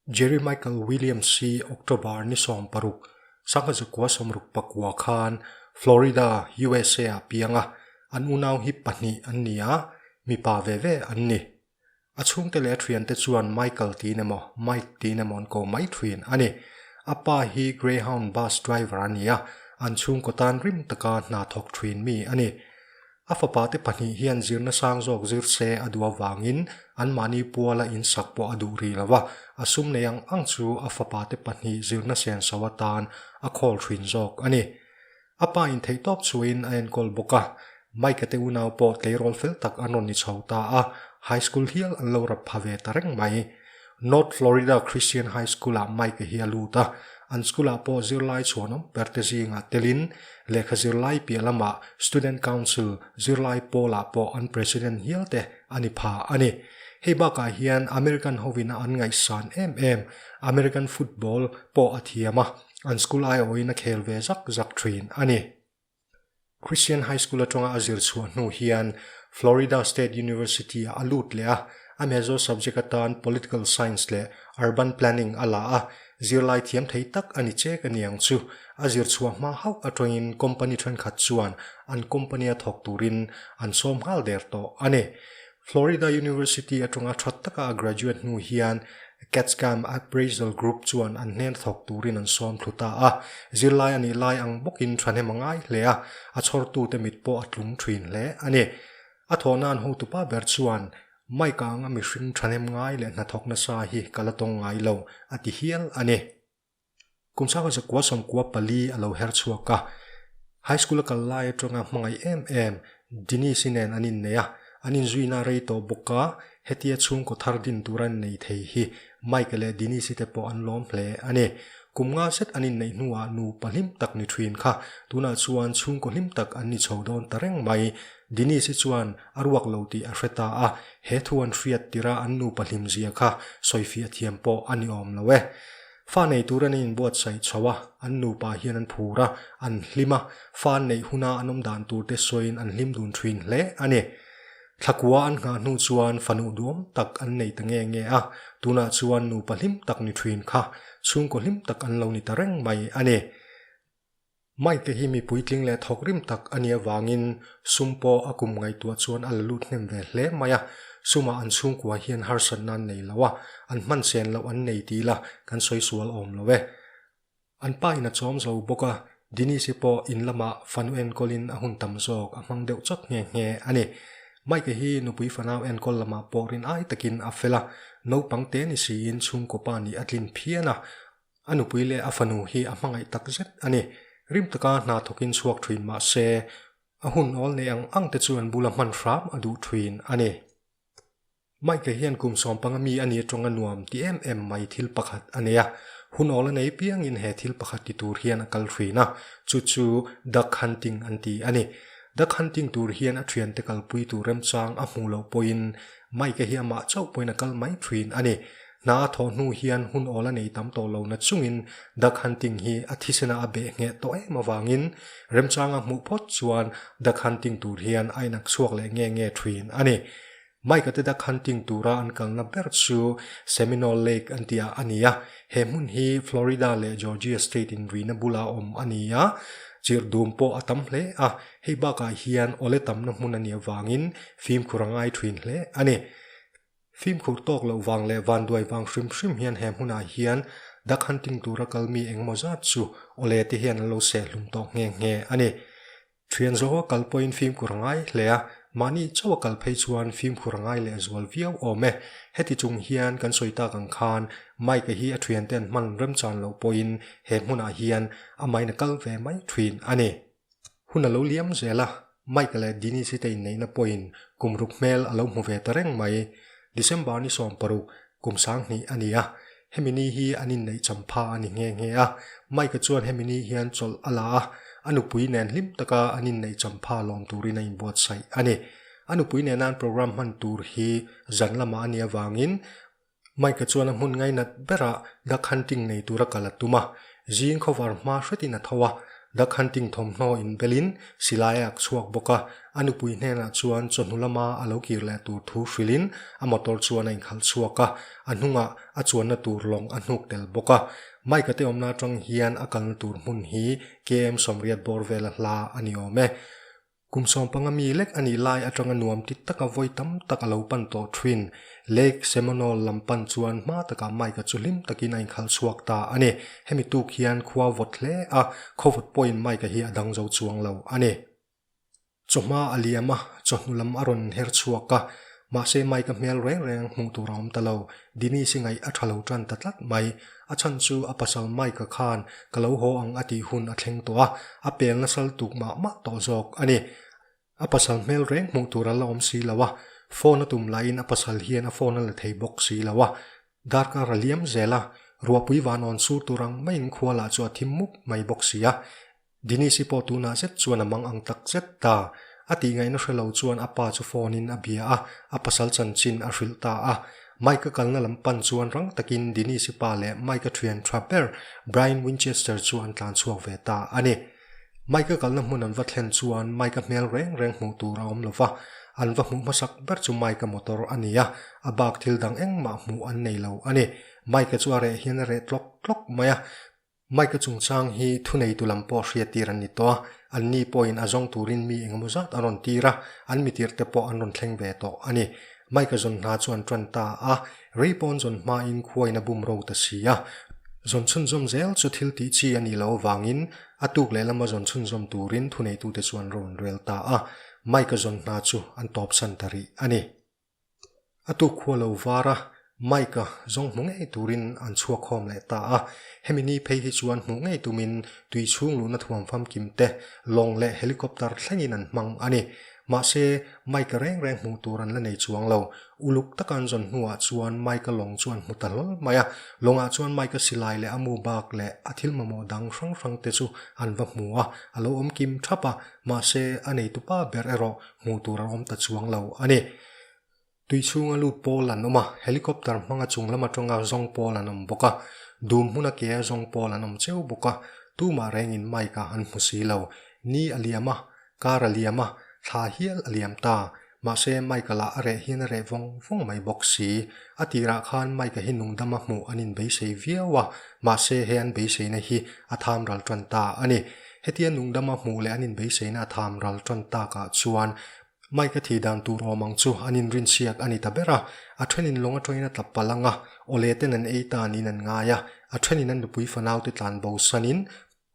Jerry Michael Williams hi October ni 16, 1969 khan Florida, USA ah piang a, an unau hi pahnih an ni a, mipa ve ve an ni. A chhungte leh a thiante chuan Michael tiin emaw Mike tiin emaw an ko mai thin a ni. A pa hi Greyhound bus driver a ni a, an chhungkaw tan rim taka hna thawk thin mi a ni. A fapa te pahnih hian zirna sang zawk zir se a duh avangin anmahni puala insak pawh a duh rih lo a, a sum nei ang ang chu a fapa te pahnih zirna senso atan a khawl thin zawk a ni. A pa in theihtawp chhuahin a enkawl bawk a, Mike-a te unau pawh tleirawl fel tak an rawn ni chho ta a, high school hial an lo rap pha ve ta reng mai. North Florida Christian High School-ah Mike-a hi a lut a, an school-ah pawh zirlai chhuanawm ber te zingah telin lehkha zirlai piah lamah Student Council zirlai pawlah pawh an president hial te a ni pha a ni. Hei bakah hian American hovin a an ngaihsan em em American football pawh a thiam a, An school aiawhin a khel ve zak zak thin a ni. Christian High School atanga a zir chhuah hnu hian Florida State University ah a lut leh a, a major subject atan Political Science leh Urban Planning a la a, zirlai thiam thei tak a ni chek a niang chu. A zir chhuah hma hauh atangin company thenkhat chuan an company a thawk turin an sawm nghal der tawh a ni. Florida University atanga tha taka a graduate hnu hian Catscam Appraisal Group chuan an hnen thawk turin an sawm thlu ta a. Zirlai a nih lai ang bawkin thahnem a ngai hle a, a chhawrtute mit pawh a tlung thin hle a ni. A thawhna an hotupa ber chuan, Mike anga mihring thahnem ngai leh hnathawk nasa hi ka la tawng ngai lo, a ti hial a ni. Kum sanga zakua sawmkua pali a lo her chhuak a, High School a kal lai atanga hmangaih em em Denise-i nen an innei a, an inzuina rei tawh bawk a, hetia chhungkaw thar din tur an nei thei hi Mike leh Denise-i te pawh an lawm hle a ni. Kum nga zet an inneih hnuah nupa hlim tak ni thin kha tunah chuan chhungkaw hlim tak an ni chho dawn ta reng mai. Denise-i chuan a ruak lo tih a hre ta a, he thu an hriat tirh a an nupa hlimzia kha sawifiah thiam pawh a ni awm lo e. Fa nei tur an inbuatsaih chho a, an nupa hian an phur a, an hlim a, fa an neih huna an awm dan tur te sawiin an hlim dun thin hle a ni. Thlakua an nghah hnu chuan fanu duam tak an nei ta nge nge a, tunah chuan nupa hlim tak ni thin kha chhungkaw hlim tak an lo ni ta reng mai a ni. Mike hi mi puitling leh thawk rim tak a nih avangin sum pawh a kum ngaihtuah chuan a la lut hnem ve hle mai a, sumah an chhungkua hian harsatna an nei lo a, an hman sen loh an nei ti ila kan sawi sual awm lo e. An pa in a chawm zo bawk a, Denise-i pawh in lamah fanu enkawlin a hun tam zawk a hmang deuh chawt nghe nghe a ni. Mike hi nupui fanau enkawl lamah pawh rin ai takin a fel a, naupang te ni siin chhungkaw pa nih a tlin phian a, A nupui leh a fanu hi a hmangaih tak zet a ni. Rim taka hna thawkin chhuak thin mah se, a hun awl nei ang ang te chu an bula hman hram a duh thin a ni. Mike hian kum sawmpanga mi a ni atanga nuam ti em em mai thil pakhat a nei a. Hun awl a nei piangin he thil pakhat ti tur hian a kal thin a, chu chu duck hunting an ti a ni. Duck hunting tur hian a thiante kalpui tur remchang a hmuh loh pawhin Mike hi amah chauh pawhin a kal mai thin a ni. Hna a thawh hnu hian hun awl a nei tam tawh lo na chungin duck hunting hi a thisena a beh ngheh tawh em avangin remchanga hmuh phawt chuan duck hunting tur hian a inak chhuak leh nge nge thin a ni. Mike-a te duck hunting tura an kalna ber chu Seminole Lake an tih ah a ni a, he hmun hi Florida leh Georgia state inrina bula awm a ni a, chirh dum pawh a tam hle a, hei bakah hian awle tamna hmun a nih avangin fimkhur a ngai thin hle a ni. Fimkhur tawk loh vang leh vanduai vang hrim hrim hian he hmunah hian duck hunting tura kal mi engemaw zat chu awle te hian an lo seh hlum tawh nghe nghe a ni. Thian zawha kal pawhin fimkhur a ngai hle a, mahni chauha kal phei chuan fimkhur a ngai leh zual viau awm e. Heti chung hian kan sawi tak ang khan Mike-a hi a thiante an hman remchan loh pawhin he hmunah hian amahin a kal ve mai thin a ni. Hun a lo liam zel a, Mike leh Denise te inneihna pawhin kum ruk hmel a lo hmu ve ta reng mai. December ni 16, kum 2000 a ni a, hemi ni hi an inneih champha a ni nghe nghe a. Mike chuan hemi ni hian chawlh a la a, a nupui nen hlim taka an inneih champha lawm turin a inbuatsaih a ni. A nupui nena an program hman tur hi zan lamah a nih avangin Mike-a chuan a hmun ngainat berah duck hunting nei tura kal a tum a, zing khawvar hma hretin a tho a. Duck hunting thawmhnaw inbelin silai a ak chhuak bawk a, a nupui hnenah chuan chawhnu lama a lo kir leh tur thu hrilhin a motor chuan a inkhalh chhuak a, a hnungah a chuanna tur lawng a hnuk tel bawk a. Mike-a te awmna atang hian a kalna tur hmun hi KM 80 bawr vela hla a ni awm e. Kum 15 mi lek a nih lai atanga nuam ti taka vawi tam tak a lo pan tawh thin. Lake Seminole lam pan chuan hma takah Mike-a chu hlim takin a inkhalh chhuak ta a ni. Hemi tuk hian khua vawt hle a, khaw vawt pawhin Mike-a hi a dang zo chuang lo a ni. Chawhma a liam a, chawhnu lam a rawn her chhuak a, mahse Mike-a hmel reng reng hmuh tur a awm ta lo. Denise-i ngaih a tha lo tan ta tlat mai. A chhan chu a pasal Mike-a khan ka lo haw ang a tih hun a thleng tawh a, a pel nasal tuk mah mah tawh zawk a ni. A pasal hmel reng hmuh tur a la awm si lo a, phone a tum lahin a pasal hian a phone a la thei bawk si lo a. Darkar a liam zel a, ruahpui van awn sur tur ang maiin khua lah chu a thim mup mai bawk si a. Denise-i pawh tunah zet chuan a mang ang tak zet ta. A tih ngaihna hre lo chuan a pa chu phone in a bia a, a pasal chanchin a hrilh ta a. Mike-a kalna lam pan chuan rang takin Denise-i pa leh Mike-a thian tha ber Brian Winchester chu an tlan chhuak ve ta a ni. Mike-a kalna hmun an va thlen chuan Mike-a hmel reng reng hmuh tur a awm lo va, an va hmuh hmasak ber chu Mike-a motor a ni a, a bak thil dang engmah hmuh an nei lo a ni. Mike-a chu a reh hian a reh tlawk tlawk mai a. Mike-a chungchang hi thuneitu lam pawh hriattir an ni tawh a, anni pawhin a zawng turin mi engemaw zat an rawn tir a, an mitirhte pawh an rawn thleng ve tawh a ni. Mike-a zawn hna chu an tan ta a, rei pawn zawn hmain khuain a bum ro ta si a. Zawn chhunzawm zel chu thil tih chi a nih loh avangin a tuk leh lama zawn chhunzawm turin thuneitute chu an rawn rel ta a, Mike-a zawn hna chu an tawpsan ta rih a ni. A tuk khua lo var a, Mike-a zawng hmu ngei turin an chhuak khawm leh ta a. Hemi ni phei hi chuan hmuh ngei tumin tui chhung luhna thuam famkim te, lawng leh helicopter thlengin an hmang a ni. Mahse, Mike-a reng reng hmuh tur an la nei chuang lo. Uluk taka an zawn hnuah chuan Mike-a lawng chu an hmu ta hlawl mai a. Lawngah chuan Mike-a silai leh a mu bak leh a thil mamawh dang hrang hrang te chu an va hmu a, a lo awm kim thap a. Mahse, a neitupa ber erawh hmuh tur a awm ta chuang lo a ni. Tui chhunga lut pawl an awm a, helicopter hmanga chung lam atanga zawng pawl an awm bawk a, dum hmuna ke a zawng pawl an awm cheu bawk a, tumah rengin mike-a an hmu si lo. Ni a liam a, kar a liam a, thla hial a liam ta. Mahse, mike-a lah a reh hian a reh vawng vawng mai bawk si. A tirah khan mike-a hi nungdama hmuh an inbeisei viau a, mahse he an beiseina hi a tham ral tan ta a ni. Hetia nungdama hmuh leh an inbeiseina a tham ral tan takah chuan Mike-a thih dan tur awm ang chu an inrinchhiak a ni ta ber a, a thenin lawng atangin a tla palh ang a, awle ten an ei ta niin an ngai a, a thenin an nupui fanaute tlan bo sanin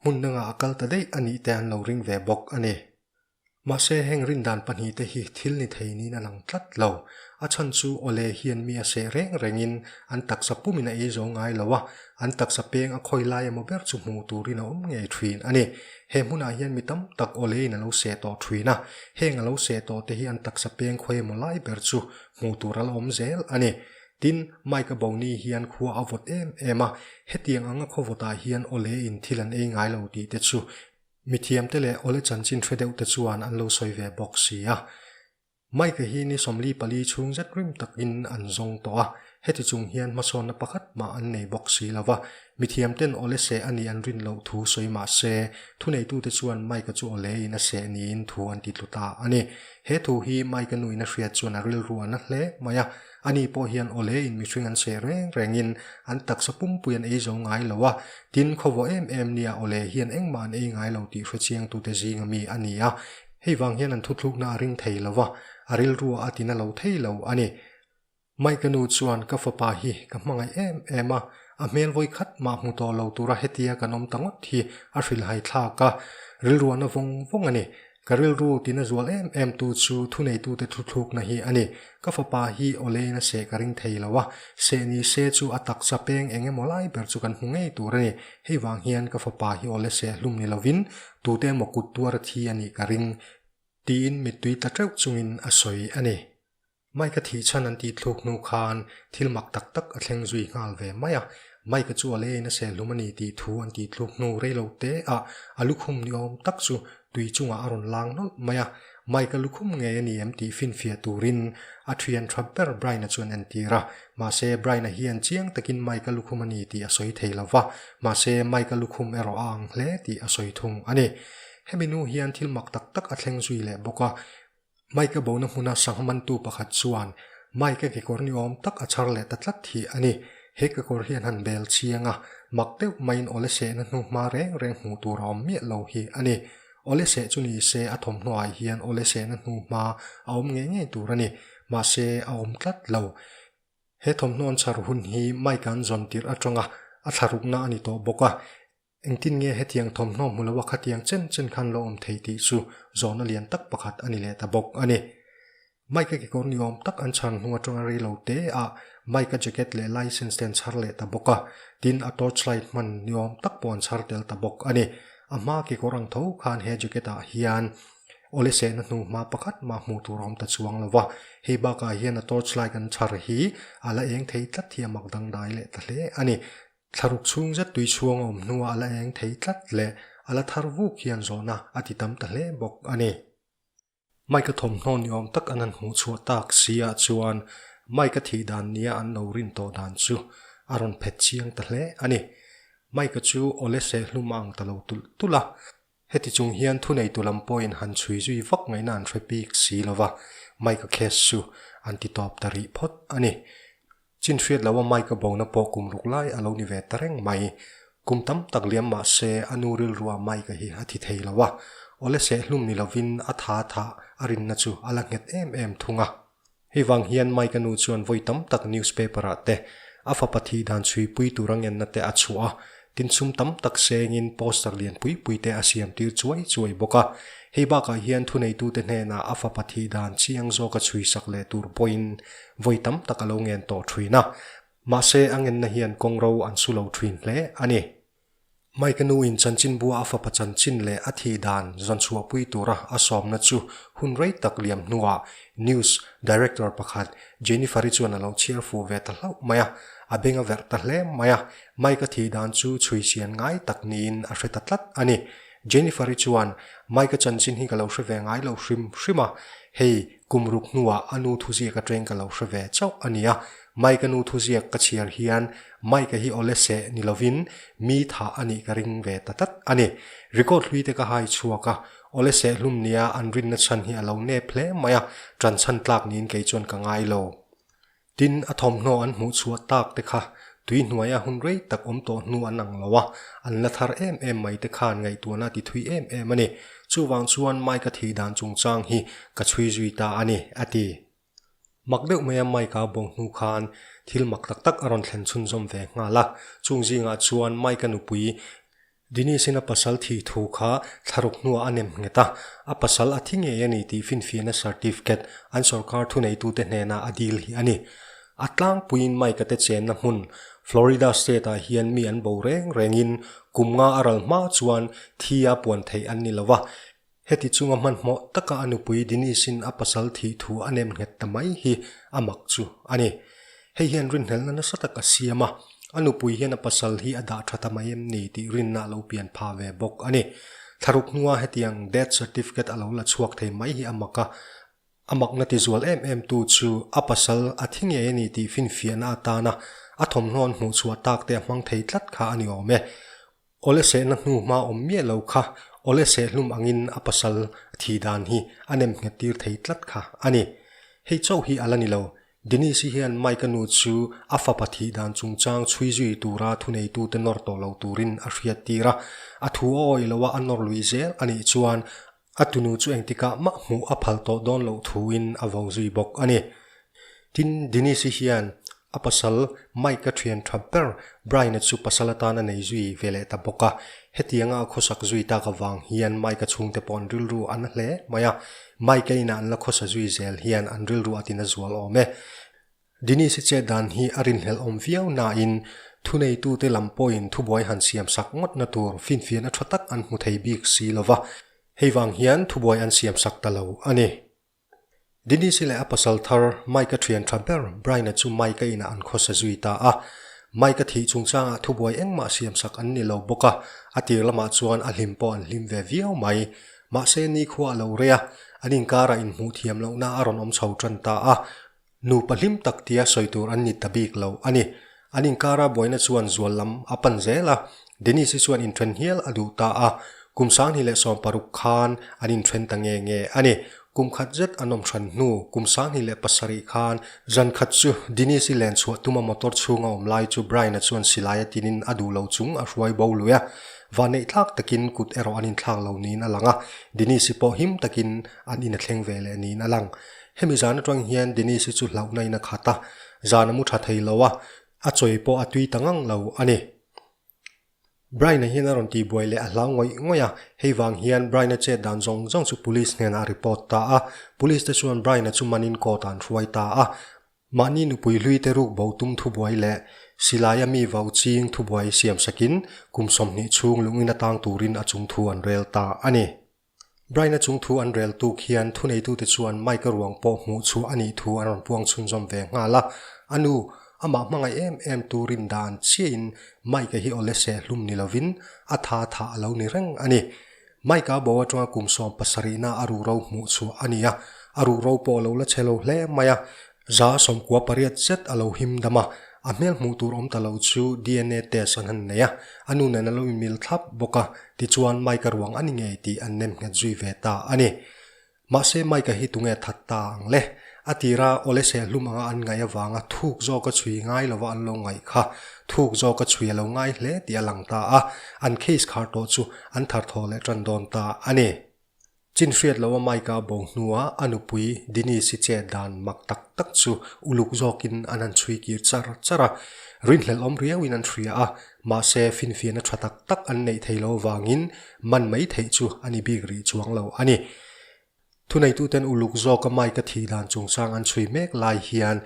hmun dangah a kal ta daih a nih te an lo ring ve bawk a ni. Mahse heng rindan pahnihte hi thil ni thei niin a lang tlat lo. A chhan chu awle hian mi a seh reng rengin an taksa pumin a ei zo ngai lo a, an taksa peng a khawi lai emaw ber chu hmuh turin a awm ngei thin a ni. He hmunah hian mi tam tak awlein a lo seh tawh thin a, heng a lo seh tawh te hi an taksa peng khawi emaw lai ber chu hmuh tur a la awm zel a ni. Tin, Mike-a Boni hian khua a vawt em em a, hetiang anga khaw vawtah hian awlein thil an ei ngai lo tih te chu mithiamte leh awle chanchin hre deuh te chuan an lo sawi ve bawk si a. Mike-a hi ni 44 chhung zet rim takin an zawng tawh a, heti chung hian hmasawnna pakhat mah an nei bawk si lo va. Mithiamten awle seh a nih an rin loh thu sawi mah se, thuneitute chuan Mike-a chu awle in a seh niin thu an ti tlu ta a ni. He thu hi Mike-a nuin a hriat chuan a rilru a na hle mai a, ani pawh hian awle in mihring an seh reng rengin an taksa pumpui an ei zo ngai lo a, tin khawvawh em em nia awle hian engmah an ei ngai lo tih hrechiangtute zinga mi a ni a, Hei vang hian an thuthlukna a ring thei lo va, a rilru a tina lo thei lo a ni. Mike-a nu chuan ka fapa hi ka hmangaih em em a, a hmel vawi khat mah hmu tawh lo tura hetia kan awm ta ngawt hi a hrilhai thlak a, rilruahna vawng vawng a ni. Ka rilru tina zual em em tu chu thuneitute thuthlukna hi a ni. Ka fapa hi awlein a seh ka ring thei lo a, seh ni se chu a taksa peng eng emaw lai ber chu kan hmu ngei tur a ni. Hei vang hian ka fapa hi awle seh hlum ni lovin Tute emaw kut tuar a thi a nih ka ring, tiin mittui tla teuh chungin a sawi a ni. Mike-a thih chhan an tih thluk hnu khan thil mak tak tak a thleng zui nghal ve mai a. Mike-a chu a leiin a seh hlum a ni tih thu an tih thluk hnu rei lo te ah a lukhum ni awm tak chu Tui chungah a rawn lang nawlh mai a, Mike-a lukhum ngei a ni em tih finfiah turin a thian tha ber Brian-a chuan entir a. Mahse, Brian-a hian chiang takin Mike-a lukhum a ni tih a sawi thei lo va, mahse Mike-a lukhum erawh a ang hle tih a sawi thung a ni. Hemi nu hian thil mak tak tak a thleng zui leh bawk a. Mike-a bona hmuna sangha mantu pakhat chuan Mike-a kekawr ni awm tak a chhar leh ta tlat hi a ni. He kekawr hian han bel chiang a, mak deuh maiin awle sehna hnu hma reng reng hmuh tur a awm miah lo hi a ni. Awle seh chu ni se a thawmhnaw ah hian awle sehna hnu hma a awm ngei ngei tur a ni. Mahse a awm tlat lo. He thawmhnaw an chhar hun hi Mike-a an zawn tirh atanga a thlarukna a ni tawh bawk a. Engtin nge hetiang thawmhnaw hmu loa khatiang chen chen khan lo awm thei tih chu zawhna lian tak pakhat a ni leh ta bawk a ni. Mike-a kekawr ni awm tak an chhar hnu atanga rei lo te ah Mike-a jacket leh license te an chhar leh ta bawk a, tin a torchlight hman ni awm tak pawh an chhar tel ta bawk a ni. A hma kekawr ang tho khan he jacket ah hian awle sehna hnu hma pakhat mah hmuh tur a awm ta chuang lo va, hei bakah hian a torchlight an chhar hi a la eng thei tlat hi a mak dangdai leh ta hle a ni. Thlaruk chhung zet tui chhuang a awm hnuah a la eng thei tlat leh a la thar vuk hian zawhna a ti tam ta hle bawk a ni. Mike-a thawmhnaw ni awm tak an han hmuh chhuah tak si ah chuan Mike-a thih dan nia an lo rin tawh dan chu a rawn phet chiang ta hle a ni. Mike-a chu awle sehhlum a ang ta lo tulh tulh a. Heti chung hian thuneitu lam pawhin han chhui zui vak ngaihna an hre bik si lo va, Mike-a case chu an ti tawp ta rih phawt a ni. Chin hriat loa Mike-a bona pawh kum ruk lai a lo ni ve ta reng mai. Kum tam tak liam mah se a nu rilrua Mike-a hi a thi thei lo a, awle sehhlum ni lovin a tha tha a rinna chu a la nghet em em thung a. Hei vang hian Mike-a nu chuan vawi tam tak newspaper-ah te a fapa thih dan chhuipui tur a ngenna te a chhuah a, tin sum tam tak sengin poster lian pui pui te a siam tir chuai chuai bawk a. Hei bakah hian thuneitute hnenah a fapa thih dan chiang zawka chhuisak leh tur pawhin vawi tam tak a lo ngen tawh thin a. Mahse a ngenna hian kawngro an su lo thin hle a ni. Mike-a nu in chanchinbua a fapa chanchin leh a thih dan zawnchhuahpui tura a sawmna chu hun rei tak liam hnuah News Director pakhat Jennifer-i chuan a lo chhiar fuh ve ta hlauh mai a, a beng a verh ta hle mai a, Mike-a thih dan chu chhuichian ngai tak niin a hre ta tlat a ni. Jennifer-i chuan, Mike-a chanchin hi ka lo hre ve ngai lo hrim hrim a, hei kum ruk hnuah a nu thuziak ateng ka lo hre ve chauh a ni a, Mike-a nu thuziak ka chhiar hian Mike-a hi awle seh ni lovin mi tha a nih ka ring ve ta tlat a ni. Record hlui te ka hai chhuak a, awle seh hlum nia an rinna chhan hi a lo nep hle mai a, ṭan chhan tlak niin kei chuan ka ngai lo. Tin, a thawmhnaw an hmuh chhuah tak te kha tui hnuaia hun rei tak awm tawh hnu an ang lo a, an la thar em em mai te khan ngaihtuahna a ti thui em em a ni. Chuvang chuan Mike-a thih dan chungchang hi ka chhui zui ta a ni, a ti. Mak deuh maia Mike-a bo hnu khan thil mak tak tak a rawn thlen chhunzawm ve nghal a. Chung zingah chuan Mike-a nupui Denise-in a pasal thih thu kha thlaruk hnuah a nem nghet a, a pasal a thi ngei a ni tih finfiahna certificate an sorkar thuneitute hnenah a dil hi a ni. A tlangpuiin Mike-a te chenna hmun Florida State-ah hian mi an bo reng rengin kum nga a ral hma chuan thi a puan theih an ni lo va, Heti chunga hmanhmawh taka a nupui Denise-in a pasal thih thu a nem nghet ta mai hi a mak chu a ni. Hei hian rinhlelhna nasa tak a siam a, a nupui hian a pasal hi a dah tha ta mai em ni tih rinna a lo pian pha ve bawk a ni. Thlaruk hnua hetiang death certificate a lo la chhuak thei mai hi a mak a, a makna tizual em em tu chu a pasal a thi ngei a ni tih finfiahna atana a thawmhnaw an hmuhchhuah tak te a hmang thei tlat kha a ni awm e. Awle sehna hnu hma awm miah lo kha awle sehhlum angin a pasal thi dan hi a nem nghet tir thei tlat kha a ni. Hei chauh hi a la ni lo. Denise-i hian Mike-a nu chu a fapa thih dan chungchang chhui zui tura thuneitute nawr tawh lo turin a hriat tir a. A thu a awih loa a nawr lui zel a nih chuan A tunu chu engtikah mah hmuh a phal tawh dawn loh thuin a vo zui bawk a ni. Tin, Denise-i hian a pasal Mike-a thian tha ber Brian-a chu pasal atan a nei zui ve leh ta bawk a. Hetianga a khawsak zui tak avang hian Mike-a chhungte pawh an rilru a na hle mai a. Mike-a inah an la khawsa zui zel hian an rilru a tina zual awm e. Denise-i chet dan hi a rinhlelh awm viau nain thuneitute lam pawhin thubuai han siam sak ngawtna tur finfiahna tha tak an hmu thei bik si lo va, hei vang hian thubuai an siam sak ta lo a ni. Denise-i leh a pasal thar Mike-a thian tha ber Brian-a chu Mike-a inah an khawsa zui ta a. Mike-a thih chungchangah thubuai engmah siam sak an ni lo bawk a, a tir lamah chuan a hlim pawh an hlim ve viau mai. Mahse nikhua a lo rei a, an inkarah inhmuh thiam lohna a rawn awm chho tan ta a. Nupa hlim tak tia sawi tur an ni ta bik lo a ni. An inkara buaina chuan zual lam a pan zel a, Denise-i chuan inthen hial a duh ta a. Kum 2016 khan an inthen ta nge nge a ni. Kum khat zet an awm hran hnu kum 2007 khan zan khat chu Denise-i len chhuah tuma motor chhunga awm lai chu Brian-a chuan silai a tinin a duh lo chung a hruai bo lui a. Vanneih thlak takin kut erawh an inthlak lo niin a lang a, Denise-i pawh him takin an in a thleng ve leh niin a lang. Hemi zan atang hian Denise-i chu hlauhna in a khat a, zan a mu tha thei lo a, a chawi pawh a tui ta ngang lo a ni. Brian-a hian a rawn tihbuai leh a hlau ngawih ngawih a, hei vang hian Brian-a chet dan zawng zawng chu Police hnenah a report ta a, Police te chuan Brian-a chu manin court ah an hruai ta a. Mahni nupui hlui te ruk bo tum thubuai leh silaia mi vau ching thubuai siam sakin kum 20 chhung lungin atang turin a chung thu an rel ta a ni. Brian-a chung thu an rel tuk hian thuneitute chuan Mike-a ruang pawh hmuh chhuah a nih thu an rawn puang chhunzawm ve nghal a. A nu, amah hmangaih em em turin dan chiahin Mike-a hi awle seh hlum ni lovin a tha thah a lo ni reng a ni. Mike-a bo atanga kum sawm pasarihna a ruhro hmuh chhuah a ni a, a ruhro pawh a lo la che lo hle mai a. 98 zet a lo him dam a, a hmel hmuh tur awm ta lo chu DNA test an han nei a, a nu nen a lo inmil thlap bawk a, tichuan Mike-a ruang a ni ngei tih an nem nghet zui ve ta a ni. Mahse Mike-a hi tunge that ta ang le? A tira awle sehlum anga an ngaih avanga thuk zawka chhui ngai lova an lo ngaih kha thuk zawka chhui a lo ngai hle tih a lang ta a, an case khar tawh chu an tharthawh leh tan dawn ta a ni. Chin hriat loh a Mike-a bo hnuah a nupui Denise-i chet dan mak tak tak chu uluk zawkin an han chhui kir char char a. Rinhlelh awm riauin an hria a, mahse finfiahna tha tak tak an neih thei lo vangin man mai theih chu a ni bik rih chuang lo a ni. Thuneituten uluk zawka Mike-a thih dan chungchang an chhui mek lai hian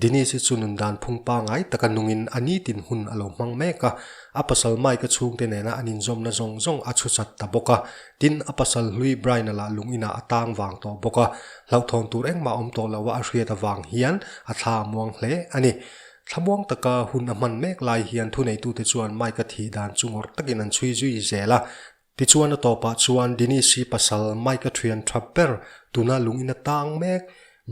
Denise-i chu nun dan phung pangai taka nungin a nitin hun a lo hmang mek a, a pasal Mike-a chhungte nena an inzawmna zawng zawng a chhu chat ta bawk a. Tin, a pasal hlui Brian-a lah lung inah a tang vang tawh bawk a, hlauhthawn tur engmah awm tawh loa a hriat avang hian a thla a muang hle a ni. Thlamuang taka hun a hman mek lai hian thuneitute chuan Mike-a thih dan chu ngawrh takin an chhui zui zel a. Tichuan a tawpah chuan Denise-i pasal Mike-a thian tha ber tuna lung in a tang mek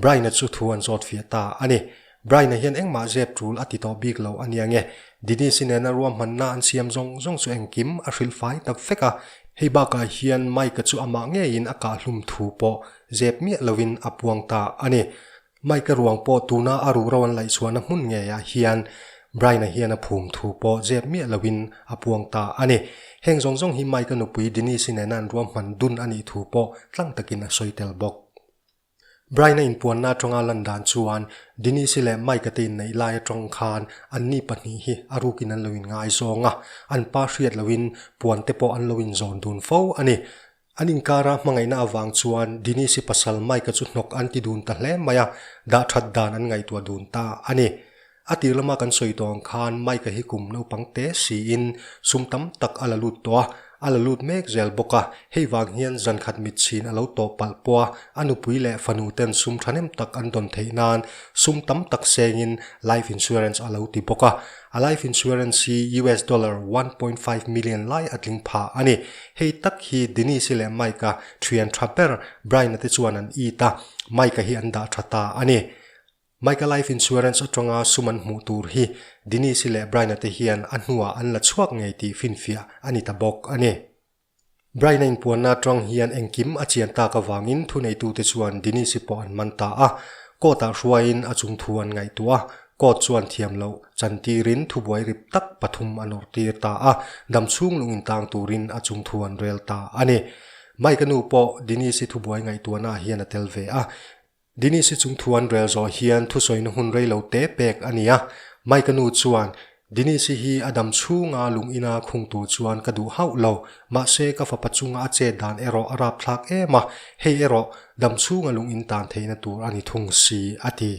Brian-a chu thu an zawt fiah ta a ni. Brian-a hian engmah zep tul a ti tawh bik lo a nia nge. Denise-i nena ruahmanna an siam zawng zawng chu engkim a hrilh fai ta vek a. Hei bakah hian Mike-a chu amah ngeiin a kahhlum thu pawh zep miah lovin a puang ta a ni. Mike-a ruang pawh tuna a ruhro an laihchhuahna hmun ngeiah hian Brian-a hian a phum thu pawh zep miah loin a puang ta a ni. Heng zawng zawng hi Mike-a nupui Denise-i nena an ruahman dun a nih thu pawh tlang takin a sawi tel bawk. Brian-a inpuanna atanga lan dan chuan Denise-i leh Mike-a te inneih lai atang khan anni pahnih hi a rukin an lo inngaizawng a, an pa hriat loin puan te pawh an lo inzawn dun fo a ni. An inkara hmangaihna avang chuan Denise-i pasal Mike-a chu hnawk an ti dun ta hle mai a, dah that dan an ngaihtuah dun ta a ni. A tir lama kan sawi tawh ang khan Mike-a hi kum naupang te siin sum tam tak a la lut tawh a, a la lut mek zel bawk a, hei vang hian zan khat mit chhin a lo tawh palh pawh a, a nupui leh fanu ten sum thahnem tak an dawn theih nan sum tam tak sengin life insurance a lo ti bawk a. A life insurance hi US dollar 1.5 million lai a tling phah a ni. Hei tak hi Denise-i leh Mike-a thian tha ber Brian-a te chuan an it a, Mike-a hi an dah tha ta a ni. Mike-a life insurance atanga sum an hmuh tur hi Denise-i leh Brian-a te hian a hnuah an la chhuak ngei tih finfiah a ni ta bawk a ni. Brian-a inpuanna atang hian engkim a chian tak avangin thuneitute chuan Denise-i pawh an man ta a, court-ah hruaiin a chung thu an ngaihtuah a, court chuan thiam loh chantirin thubuai rip tak pathum a nawrtir ta a, damchhung lung intang turin a chung thu an rel ta a ni. Mike-a nu pawh Denise-i thubuai ngaihtuahnaah hian a tel ve a, Denise-i chung thu an rel zawh hian thusawina hun rei lo te pek a ni a, Mike-a nu chuan, Denise-i hi a dam chhunga lung ina khung tur chuan ka duh hauh lo, mahse ka fapa chunga a chet dan erawh a rapthlak em a, hei erawh dam chhunga lung in tan theihna tur a ni thung si, a ti.